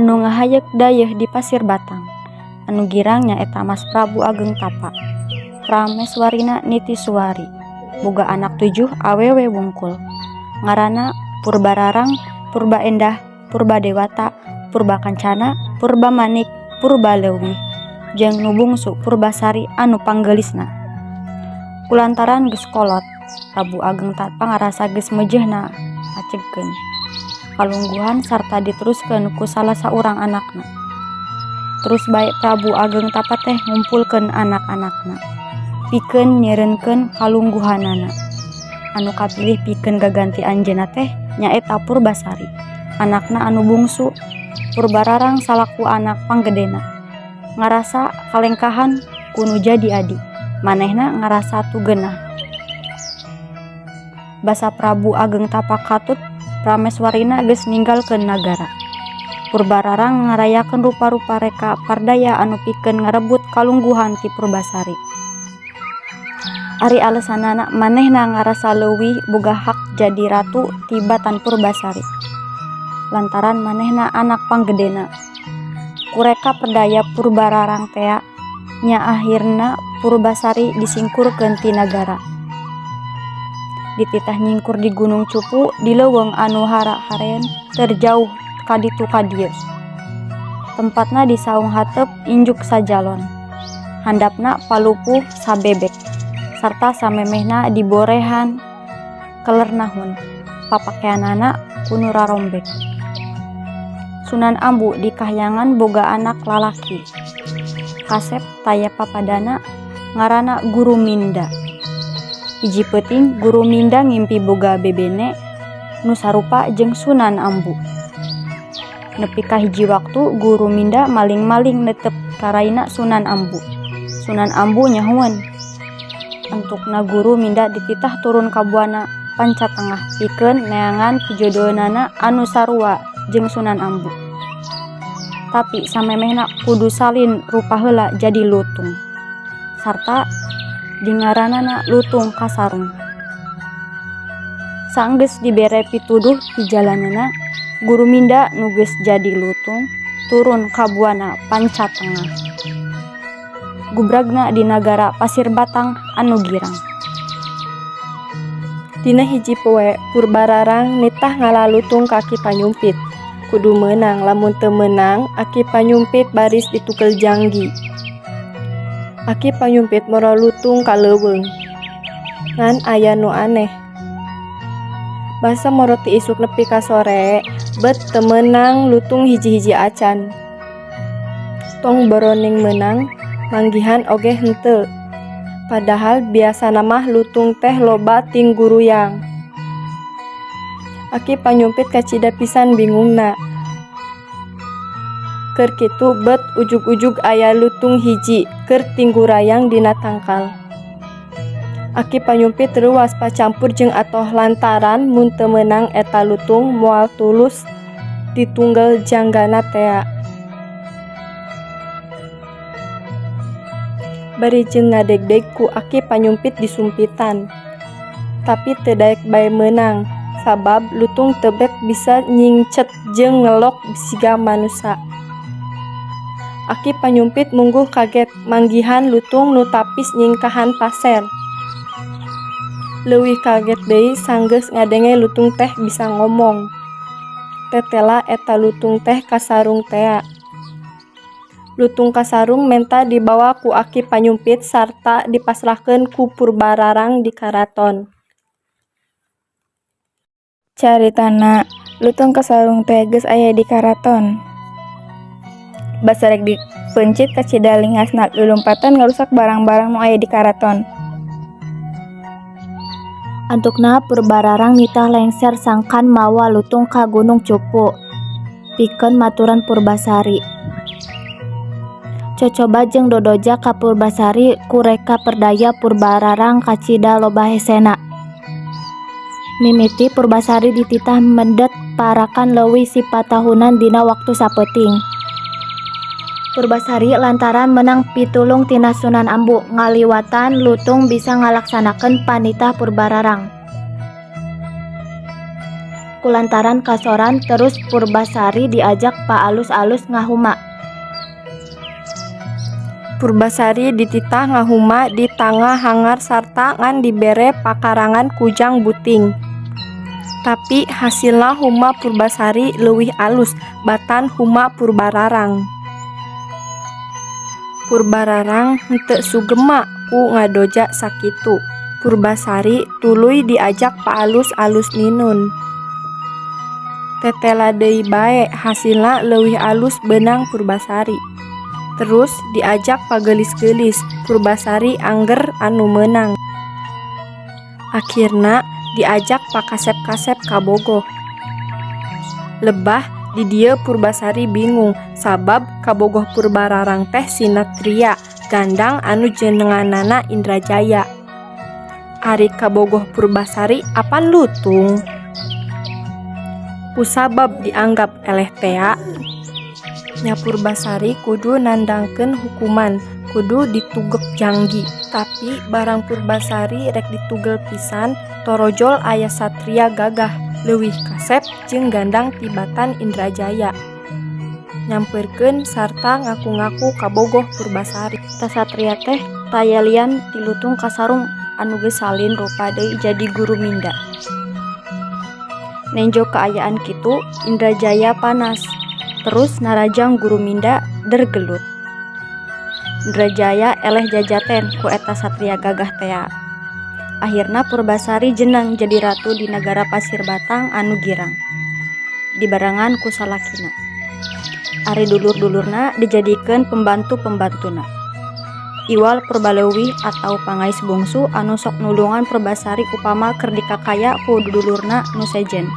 Anu ngahayek dayeuh di Pasir Batang. Anu girang nyaeta Mas Prabu Ageng Tapa. Prameswarina Nitisuari. Boga anak tujuh awewe wungkul. Ngaranna Purbararang, Purbaendah, Purbadewata, Purbakancana, Purbamanik, Purbaleuwih jeung nu bungsu Purbasari anu panggeulisna. Kulantaran geus kolot, Prabu Ageng Tapa ngarasa geus meujeuhna ngacegkeun kalungguhan sarta diteruskeun ku salah saurang anakna. Terus bae Prabu Ageng Tapa teh ngumpulkeun anak-anakna pikeun nyireunkeun kalungguhanana. Anu kapilih pikeun gaganti anjeunna teh nyaeta Purbasari, anakna anu bungsu. Purbararang salaku anak panggedena ngarasa kalengkahan ku nu jadi adi. Manehna ngarasa tu geunah. Basa Prabu Ageng Tapa katut prameswarina geus ninggalkeun nagara. Purbararang ngarayakeun rupa-rupa reka pardaya anu pikeun ngarebut kalungguhan ti Purbasari. Ari alesanana manehna ngarasa leuwih boga hak jadi ratu tibatan Purbasari lantaran manehna anak panggedena. Ku reka perdaya Purbararang tea nya ahirna Purbasari disingkurkeun ti nagara. Dititah nyingkur di Gunung Cupu di leuweung anu harahareun terjauh ka ditu ka dieu. Tempatna di saung hateup injuk sajalon. Handapna palupuh sabebek sarta samemehna diborehan kelernahun. Papakeanana ku nu rarombek. Sunan Ambu di kahyangan boga anak lalaki kasep taya papadana ngaranna Guru Minda. Hiji peuting Guru Minda ngimpi boga bebene nu sarupa jeung Sunan Ambu. Nepi ka hiji waktu Guru Minda maling-maling netep ka raina Sunan Ambu. Sunan Ambu nyahoeun. Antukna Guru Minda dititah turun ka buana Pancatengah pikeun neangan pijodoheunana anu sarua jeung Sunan Ambu. Tapi samemehna kudu salin rupa heula jadi lutung. Sarta dingaranana Lutung Kasarung. Sanggeus dibere pituduh pijalanana, Guru Minda nu geus jadi lutung turun ka buana Pancatengah. Gubragna di nagara Pasir Batang anu girang. Dina hiji poe Purbararang nitah ngala lutung ka Aki Panyumpit. Kudu meunang lamun teu meunang Aki Panyumpit baris ditukel janggi. Aki Panyumpit moro lutung ka leuweung. Ngan aya nu aneh. Basa moro ti isuk nepi ka sore bet teu meunang lutung hiji-hiji acan. Tong boroning meunang, manggihan oge henteu. Padahal biasana mah lutung teh loba tingguruyang. Aki Panyumpit kacida pisan bingungna. Keur kitu bet ujug-ujug aya lutung hiji keur tinggurayang dina tangkal. Aki Panyumpit reuwas pacampur jeung atoh lantaran mun teu meunang eta lutung moal tulus ditunggel janggana tea. Bari jeung ngadegdeg ku Aki Panyumpit disumpitan. Tapi teu daek bae meunang, sabab lutung teu bek bisa nyingcet jeung ngelok siga manusa. Aki Panyumpit mungguh kaget manggihan lutung nu tapis nyingkahan paser. Leuwih kaget deui sanggeus ngadenge lutung teh bisa ngomong. Tetela eta lutung teh kasarung tea. Lutung Kasarung menta dibawa ku Aki Panyumpit sarta dipasrahkeun ku Purbararang di karaton. Caritana, Lutung Kasarung teh geus aya di karaton. Basa rek dipeuncit kacida linghasna lulumpatan ngarusak barang-barang nu aya di karaton. Antukna Purbararang nitah lengser sangkan mawa lutung ka Gunung Cupu pikeun maturan Purbasari. Cocoba jeung dodoja ka Purbasari ku reka perdaya Purbararang kacida loba hesena. Mimiti Purbasari dititah mendhet parakan leuwih sipatahunan dina waktu sapeuting. Purbasari lantaran meunang pitulung tina Sunan Ambu ngaliwatan lutung bisa ngalaksanakeun panitah Purbararang. Kulantaran kasoran terus Purbasari diajak paalus-alus ngahuma. Purbasari dititah ngahuma di tangah hangar sarta ngan dibere pakarangan kujang buting. Tapi hasilna huma Purbasari leuwih alus batan huma Purbararang. Purbararang henteu sugema ku ngadoja sakitu. Purbasari tuluy diajak paalus-alus ninun. Tetela deui bae hasilna leuwih alus beunang Purbasari. Terus diajak pageulis-geulis, Purbasari angger anu meunang. Akhirna diajak pakasep-kasep kabogoh. Lebah di dieu Purbasari bingung sabab kabogoh Purbararang teh sinatria gandang anu jenenganana Indrajaya. Ari kabogoh Purbasari apan lutung. Kusabab dianggap eleh tea, nya Purbasari kudu nandangkeun hukuman, kudu ditugek janggi. Tapi barang Purbasari rek ditugel pisan, torojol aya satria gagah, leuwih kasep jeung gandang tibatan Indrajaya. Nyamperkeun sarta ngaku-ngaku kabogoh Purbasari. Eta satria teh taya lian ti lutung kasarung anu geus salin rupa deui jadi Guruminda. Nenjo kaayaan kitu, Indrajaya panas, terus narajang Guruminda der gelut. Indrajaya eleh jajaten ku eta satria gagah tea. Akhirna Purbasari jeneng jadi ratu di nagara Pasir Batang anu girang. Dibarengan ku salakina. Ari dulur-dulurna dijadikeun pembantu-pembantuna. Iwal Purbaleuwih atau pangais bungsu anu sok nulungan Purbasari upama keur dikakaya ku dudulurna nu sejen.